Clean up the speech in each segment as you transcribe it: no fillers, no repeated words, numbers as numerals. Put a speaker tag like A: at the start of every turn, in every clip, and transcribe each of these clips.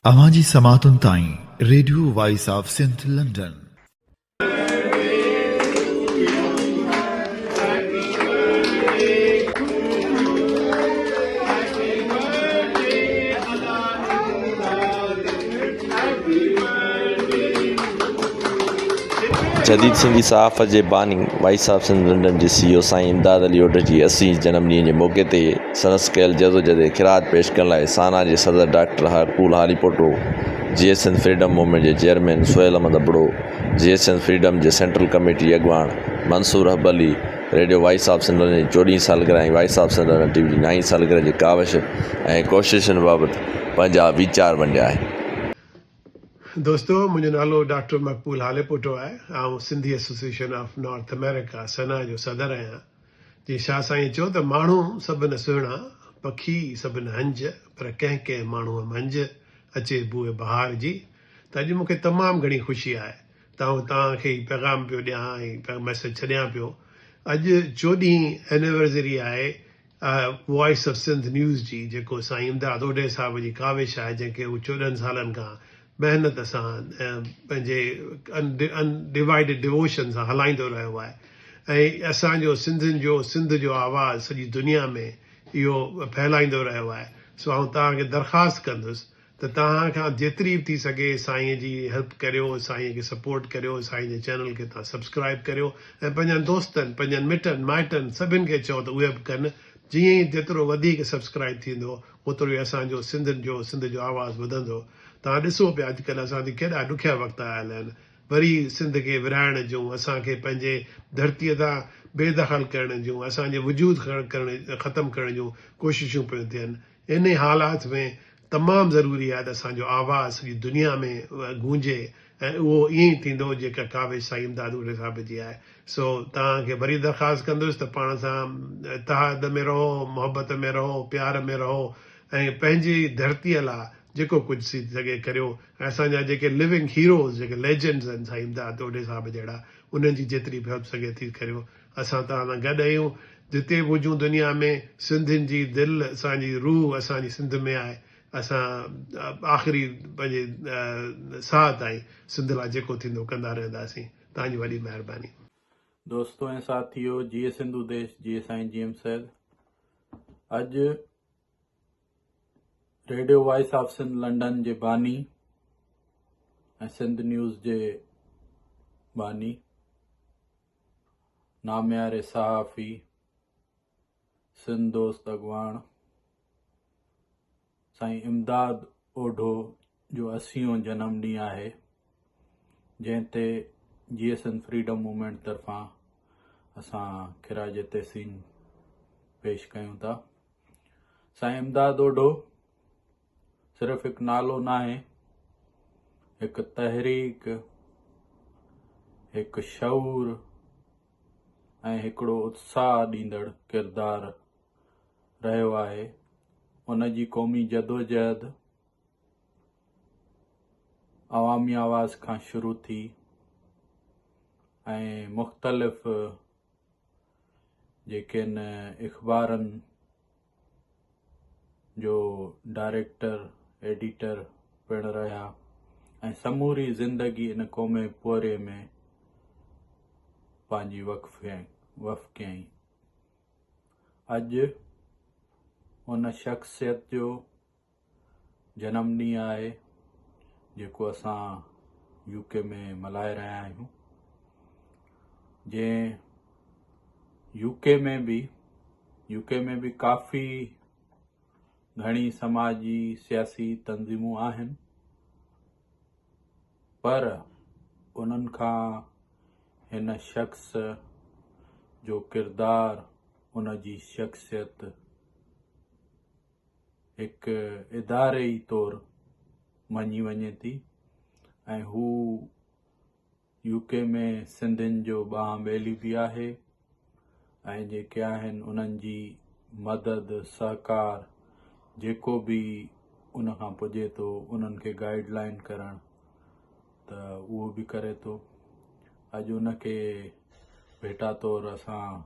A: اوهان جي سماعتن تائين radio voice of Sindh London.
B: جديد سنڌي صحافت جي باني وائس آف سنڌ لنڊن جي سي او سائين امداد علي اوڍ جي 80 هين جنم ڏينهن جي موقعي تي سندس ڪيل جدوجھد کي خراج پيش ڪرڻ لاء سانا جي صدر doctor Maqbool Halepoto, Jeay Sindh freedom movement جي chairman Sohail Ahmed Abro, Jeay Sindh freedom جي سينٽرل ڪميٽي جي اڳواڻ Mansoor Habli, radio voice of Sindh London جي چوڏهين سالگرهه ۽ voice of Sindh London T V جي نائين سالگرهه جي ڪاوش ۽ ڪوششن بابت پنهنجا ويچار ونڊيا آهن.
C: دوستو منهنجو نالو ڊاڪٽر مقبول هاليپوٽو آهي. آئون Sindhi association of North America, SANA, جو صدر آهيان. جيئن شاهه سائينء چيو ته ماڻهو سڀ نه سهڻا، پکي سڀ نه هنج، پر ڪنهن ڪنهن ماڻهوء منجهه اچي بوء بهار جي. ته اڄ مون کي تمام گهڻي خوشي آهي ته آئون توهان کي هي پيغام پيو ڏيان ۽ ميسيج ڇڏيان پيو. اڄ چوڏهين اينيورسري آهي وائس آف سنڌ نيوز جي جيڪو سائين امداد اوڍي صاحب جي ڪاوش آهي جنهن کي هو 14 سالن کان محنت سان پنهنجي ان ڊوائيڊڊ ڊووشن سان هلائيندو رهيو آهي ۽ اسان جو سنڌين جو سنڌ جو آواز سڄي دنيا ۾ اهو ڦهلائيندو رهيو آهي سو آئون توهان کي درخواست ڪندس ته توهان کان جيتري به ٿي سگهي سائين جي هيلپ ڪريو سائين کي سپورٽ ڪريو سائين جي چينل کي توهان سبسڪرائب ڪريو ۽ پنهنجن دوستن پنهنجن مٽن مائٽن سڀن کي چئو ته اهي به ڪن جيئن ئي جيترو وڌيڪ سبسڪرائب ٿيندو اوترو ئي اسان جو سنڌين جو سنڌ جو آواز وڌندو توهان ڏسو پيا اڄڪلهه اسان تي ڪيڏا ڏکيا وقت آيل آهن وري سنڌ کي ورهائڻ جون اسان کي پنهنجي ڌرتي تان بي دخل ڪرڻ جون اسان جي وجود ڪرڻ ختم ڪرڻ جون ڪوششون پيون ٿين انهي حالات ۾ تمام ضروري آهي ته اسان جو آواز سڄي دنيا ۾ گونجي ۽ اهو ائين ئي ٿيندو جيڪا ڪاوش سائين امداد اوڍي صاحب جي آهي. سو توهان کي وري درخواست ڪندس ته پاڻ سان اتحاد ۾ رهو، محبت ۾ رهو، پيار ۾ رهو ۽ پنهنجي ڌرتيء لا جيڪو ڪجهه ٿي سگهي ڪريو ۽ اسان جا جيڪي لوينگ هيروز جيڪي ليجنڊز آهن سائين امداد اوڍي صاحب جهڙا انهن جي جيتري به هيلپ سگهي ٿي ڪريو. اسان توهان سان گڏ آهيون جتي به هجون دنيا ۾ سنڌين جي دل اسان جي روح اسان جي سنڌ ۾ آهي اسان آخري پنهنجي ساهه تائين سنڌ لاء جيڪو ٿيندو ڪندا رهنداسين توهان جي وڏي مهرباني.
D: دوستو ۽ ساٿيو جيئي سنڌو ديش جيئي سائين جي ايم سيد اڄ radio voice of Sindh London جي باني ۽ سنڌ نيوز جي باني نامياري صحافي، سنڌ دوست اڳواڻ سائين امداد اوڍو جو اسيون جنم ڏينهن آهي، جنهن تي جيئي سنڌ فريڊم موومينٽ طرفان اسان خراج تحسين پيش ڪيون ٿا. سائين امداد اوڍو صرف هڪ نالو ناهي، هڪ تحريڪ، هڪ شعور ۽ هڪڙو اتساهه ڏيندڙ ڪردار رهيو آهي. ان جي قومي جدوجهد عوامي آواز کان شروع ٿي ۽ مختلف جيڪي اخبارن جو ڊائريڪٽر، ايڊيٽر پڻ رهيا ۽ سموري زندگي ان قومي پورهيي ۾ پنهنجي وقف ڪيائين. اڄ ان شخصيت جو جنم ڏينهن آهي جيڪو اسان يو ڪي ۾ ملهائي رهيا آهيون جنهن يو ڪي ۾ به يو ڪي ۾ به ڪافي گهڻي سماجي سياسي تنظيمون آهن پر انهن کان هن شخص جو ڪردار ان جي شخصيت هڪ اداري ئي طور مڃي وڃي ٿي ۽ هو يو ڪي ۾ سنڌين جو ٻانهن ٻيلي به آهي ۽ جيڪي آهن انهن جي مدد سهڪار جيڪو به ان کان پڄي ٿو انهن کي گائيڊ لائن ڪرڻ ته اهو به ڪري ٿو اڄ ان کي ڀيٽا طور اسان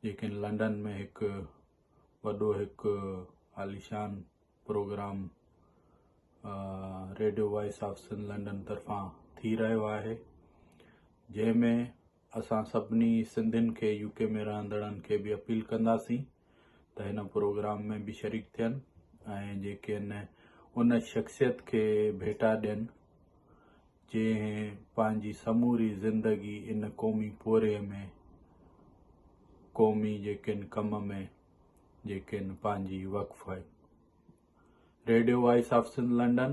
D: جيڪي لنڊن ۾ هڪ وڏو هڪ عاليشان programme Radio voice of Sindh London طرفان ٿي رهيو آهي، جنهن ۾ اسان سڀني سنڌين کي يو ڪي ۾ رهندڙن کي به اپيل ڪنداسين ته هن پروگرام ۾ به شريڪ ٿين ۽ جيڪي ان شخصيت کي ڀيٽا ڏين جنهن پنهنجي سموري زندگي ان قومي پورهيي ۾ قومي جيڪي ڪم ۾ جيڪي پنهنجي وقف آهي. Radio voice of Sindh London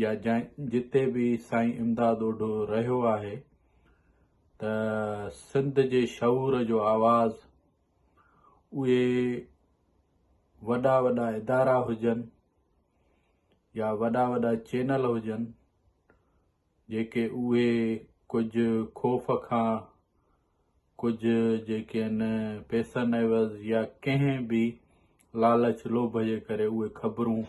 D: يا جتي به سائين امداد اوڍو رهيو آهي ته سنڌ جي شعور جو آواز اهي وڏا وڏا ادارا هجن يا وڏا وڏا چينل هجن جيڪي اهي ڪجهه خوف کان ڪجهه جيڪي آهن پئسن عيوض يا ڪنهن به لالچ لوڀ جي ڪري اهي خبرون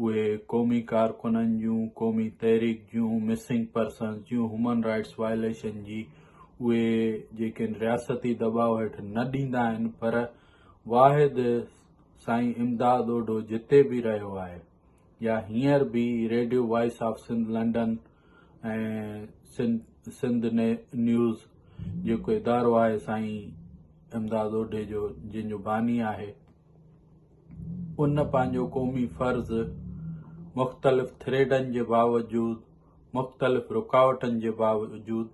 D: اهي قومي ڪارڪنن جون قومي تحريڪ جون مسنگ پرسنز جون هيومن رائٽس وائليشن جي اهي جيڪي آهن رياستي دٻاء هيٺ نه ڏيندا آهن پر واحد سائين امداد اوڍو جتي به رهيو آهي يا هينئر به radio voice of Sindh London ۽ Sindh news جيڪو ادارو آهي سائين امداد اوڍي جو جنهن جو باني آهي ان پنهنجو قومي فرض مختلف ٿريڊن جي باوجود مختلف رڪاوٽن جي باوجود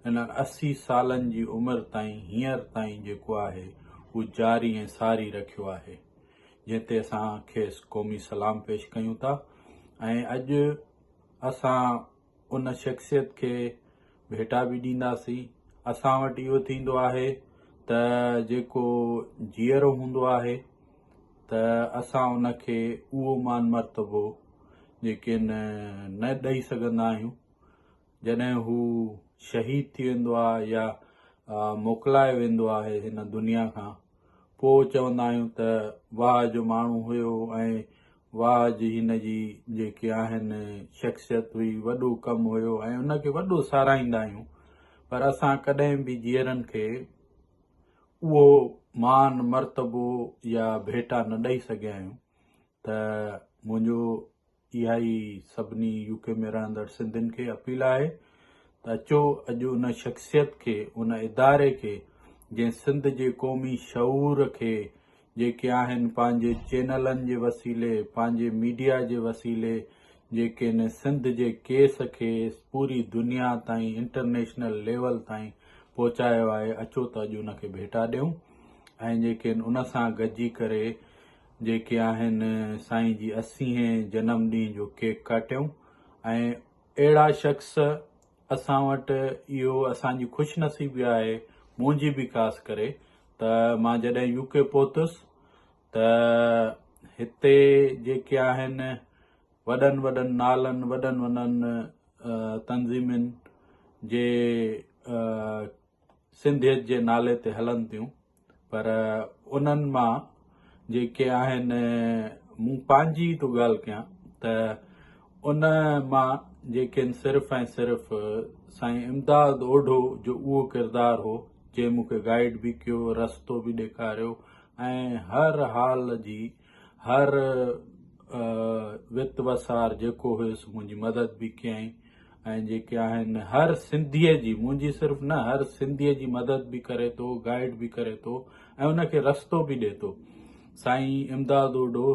D: انهن 80 سالن جي عمر تائين هينئر تائين جيڪو آهي هو جاري ۽ ساري رکيو آهي. جنهن تي اسان کيس قومي سلام پيش ڪيون ٿا ۽ اڄ اسان ان شخصيت کي ڀيٽا به ڏينداسين. اسان وٽ اهو ٿيندو آهي ته جيڪو جيئرو هوندو آهي ته اسان ان کي اهو مان مرتبو جيڪي نه ڏئي سگهندا آهيون. جڏهن هو شهيد ٿي ويندو آهي يا موڪلائي ويندو آهي هن دنيا کان پوء چوندا آهيون ته واهه جو ماڻهو هيو ۽ واهه جي هن جي جيڪي آهن شخصيت هئي وڏو ڪم هيو ۽ ان کي وڏو ساراهيندا آهيون پر اسان ڪڏهن به جيئرن کي اهو مان مرتبو يا ڀيٽا نه ڏئي سگهيا آهيون ته منهنجو اها ئي سڀني يو ڪي ۾ رهندڙ سنڌين کي اپيل آهي ته اچو اڄ ان شخصيت کي ان اداري کي جنهن سنڌ جي قومي شعور کي جيڪي آهن پنهنجي چينلن جي وسيلي پنهنجي ميڊيا جي وسيلي جيڪي ان سنڌ جي ڪيس کي پوري دنيا تائين انٽرنيشنل ليول تائين پهچايو آهي اچو ته اڄ ان کي ڀيٽا ڏيون ۽ جيڪي ان سان گڏجي ڪري جيڪي آهن سائين جي 80 هين جنم ڏينهن جو ڪيڪ ڪاٽيون ۽ اهڙا شخص اسان وٽ اهو اسان جي خوش نصيبي آهي منهنجي به خاص ڪري ته مان جڏهن يو ڪي پهتس ته هتي جيڪي آهن وڏن وڏن نالن وڏن وڏن تنظيمن جي سنڌيت جي نالي تي هلن ٿيون پر انهن مان جيڪي آهن مون پنهنجي ٿو ڳالهه ڪيان ته ان مان جيڪي صرف ۽ صرف سائين امداد اوڍو جو اهو ڪردار هو جنهن مون کي گائيڊ به ڪيو رستو به ڏيکاريو ۽ هر حال جي هر وت وسار جيڪو هيس منهنجي مدد به ڪيائين ۽ جيڪي آهن هر سنڌيء جي منهنجي صرف نه هر سنڌيء جي مدد به ڪري ٿو گائيڊ به ڪري ٿو ۽ ان کي رستو به ڏي ٿو. سائين امداد اوڍو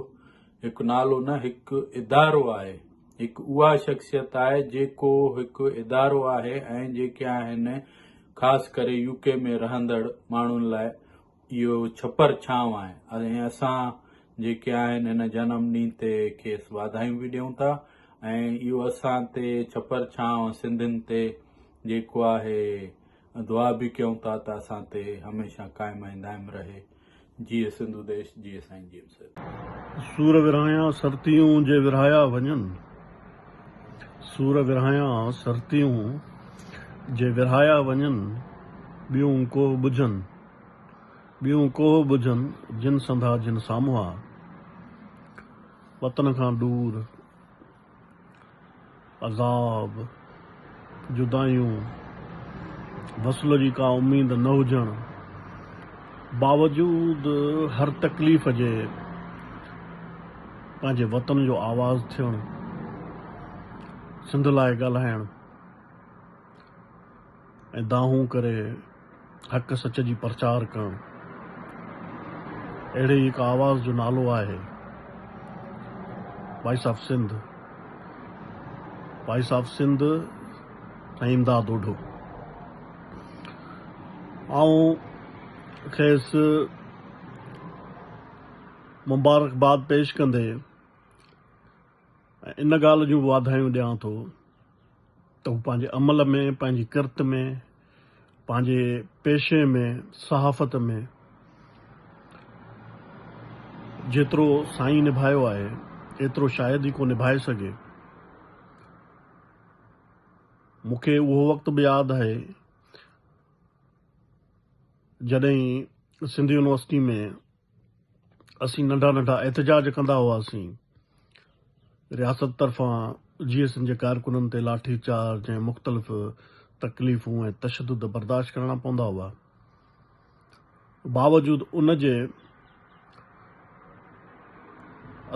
D: هڪ نالو نه هڪ ادارو آهي هڪ اها شخصيت آهي جيڪو هڪ ادارو آهي ۽ جيڪي آهن خاص ڪري يو ڪي ۾ رهندڙ ماڻهن لاء اهو ڇپر ڇانو آهي ۽ اسان جيڪي آهن هن جنم ڏينهن تي کيس واڌايون به ڏيون ٿا ۽ اهو اسان تي ڇپر ڇانو سنڌين تي جيڪو آهي دعا به ڪيون ٿا ته اسان تي هميشه قائم ۽ دائم رهي. جيئي سنڌو ديش جيئي سائين جي ايم سيد.
E: سور ورهايان سرتيون جي ورهايا وڃن سور ورهايان سرتيون جي ورهايا وڃن ٻيون ڪوهه ٻجهن ٻيون ڪوهه ٻجهن جن سنڌا جن سامهئا وطن کان ڏور عذاب جدايون وصل جي ڪا اميد نه هجڻ باوجود هر تڪليف جي پنهنجي وطن جو آواز ٿيڻ. سنڌ لاء ڳالهائڻ ۽ دانهون ڪري حق سچ جي پرچار ڪرڻ اهڙي ئي هڪ آواز جو نالو آهي voice of Sindh voice of Sindh Sain Imdad Odho آئون کيس مبارڪباد پيش ڪندي ۽ ان ڳالهه جون به واڌايون ڏيان ٿو ته هو پنهنجي عمل ۾ پنهنجي ڪرت ۾ پنهنجي پيشي ۾ صحافت ۾ جيترو سائين نڀايو آهي ايترو شايد ئي ڪو نڀائي سگهي. مون کي اهو وقت به ياد آهي جڏهن سنڌ يونيورسٽي ۾ اسين ننڍا ننڍا احتجاج ڪندا هئاسين. رياست طرفان جي ايس اين جي ڪارڪنن تي لاٺي چارج ۽ مختلف تڪليفون ۽ تشدد برداشت ڪرڻا پوندا هئا. باوجود ان جي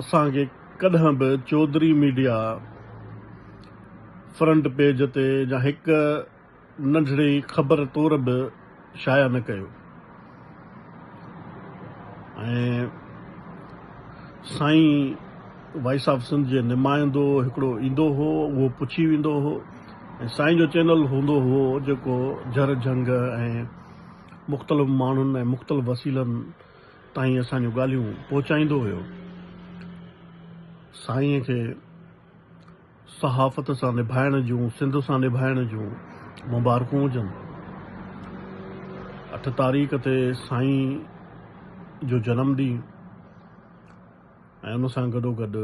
E: اسان کي ڪڏهن به چوڌري ميڊيا فرنٽ پيج تي يا هڪ ننڍڙي خبر طور به شايع نه ڪيو ۽ سائين وائس آف سنڌ جي نمائندو هڪڙو ايندو هو اهو پڇي ويندو هو ۽ سائين جو چينل هوندو هو جيڪو جھر جھنگ ۽ مختلف ماڻهن ۽ مختلف وسيلن تائين اسان جون ڳالهيون پهچائيندو هيو سائين کي صحافت سان نڀائڻ جون سنڌ سان نڀائڻ جون مبارڪون هجن. اٺ تاريخ تي سائين جو جنم ڏينهن ۽ ان سان گڏو گڏ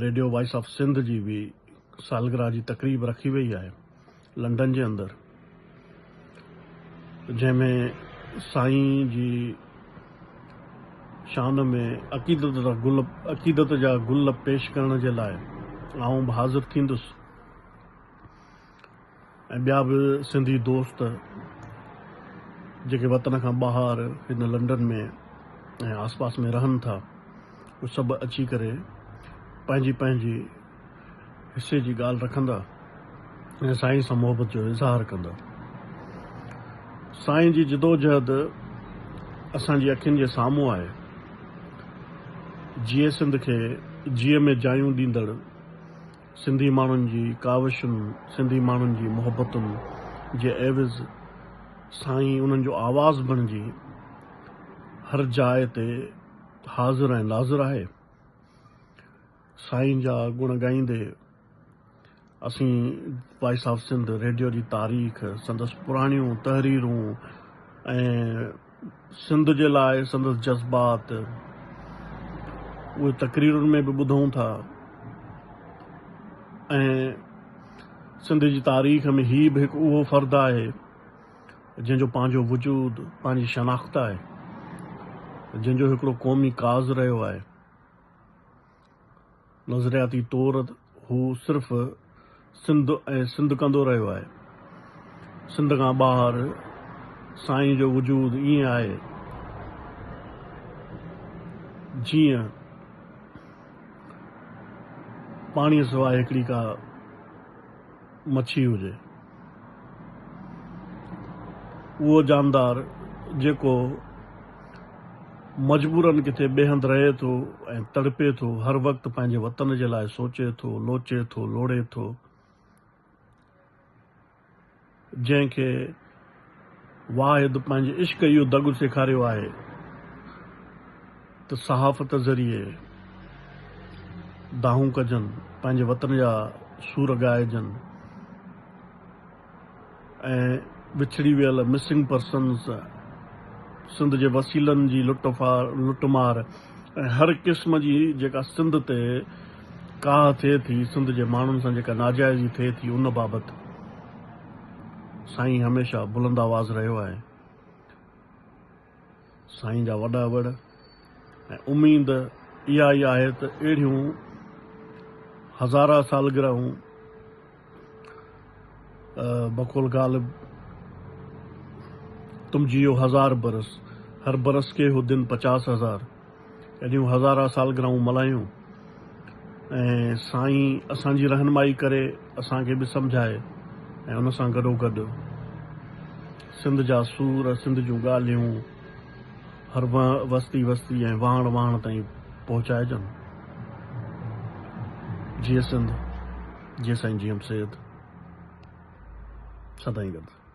E: ريڊيو وائس آف سنڌ جي به سالگرهه جي تقريب رکي وئي آهي لنڊن جي اندر جنهن ۾ سائين جي شان ۾ عقيدت جا گل عقيدت جا گل پيش ڪرڻ جي لاء آئون به حاضر ٿيندس ۽ ٻيا به سنڌي دوست جيڪي وطن کان ٻاهر هن لنڊن ۾ ۽ آس پاس ۾ رهن ٿا اهي سڀ اچي ڪري پنهنجي پنهنجي حصي جي ڳالهه رکندا ۽ سائين سان محبت جو اظهار ڪندا. سائين جي جدوجهد اسان جي اکين جي سامهون آهي. جيئي سنڌ کي جيء ۾ جايون ڏيندڙ سنڌي ماڻهن جي ڪاوشن، سنڌي ماڻهن جي محبتن جي عيوض سائين انهن جو آواز بڻجي هر جاء تي حاضر ۽ ناظر آهي. سائين جا گڻ ڳائيندي اسين وائس آف سنڌ ريڊيو جي تاريخ، سندس پراڻيون تحريرون ۽ سنڌ جي لاء سندس جذبات اهي تقريرن ۾ به ٻڌون ٿا ۽ سنڌ جي تاريخ ۾ هي به هڪ اهو فرد آهي جنهن جو پنهنجو وجود، پنهنجي شناخت آهي، جنهن جو هڪڙو قومي ڪاز رهيو آهي. نظرياتي طور هو صرف سنڌ ۽ سنڌ ڪندو رهيو آهي. سنڌ کان ٻاهر سائين جو وجود ائين آهي جيئن پاڻيء سواء هڪڙي ڪا مڇي هجي. اهو جاندار جيڪو مجبورن ڪٿي ٻئي هنڌ رهي ٿو ۽ تڙپي ٿو، هر وقت پنهنجي وطن جي لاء سوچي ٿو، لوچي ٿو، لوڙي ٿو، جنهن کي واحد پنهنجي عشق اهو دڳ سيکاريو آهي ته صحافت ذريعي دانهون ڪجن، پنهنجي وطن جا سور ڳائجن. ۽ وڇڙي ويل مسنگ پرسنز، سنڌ جي وسيلن جي لٽ لٽ مار ۽ هر قسم جي جيڪا سنڌ تي ڪاهه ٿئي ٿي، سنڌ جي ماڻهن سان جيڪا ناجائزي ٿئي ٿي ان بابت سائين هميشه بلند آواز رهيو آهي. سائين جا وڏا وڙ ۽ اميد اها ئي آهي ته اهڙيون هزارها سالگرهون بقول غالب تم جيو هزار برس هر برس ڪي هو دن پچاس هزار اهڙيون هزارها سالگرهون ملهايون. ۽ سائين اسان جي رهنمائي ڪري اسان کي به سمجهائي ۽ ان سان گڏو گڏ سنڌ جا سور سنڌ جون ڳالهيون هر وستي وستي ۽ واهڻ واهڻ تائين پهچائجن جيئي سنڌ جيئي سائين جي ايم سيد سدائين گڏ.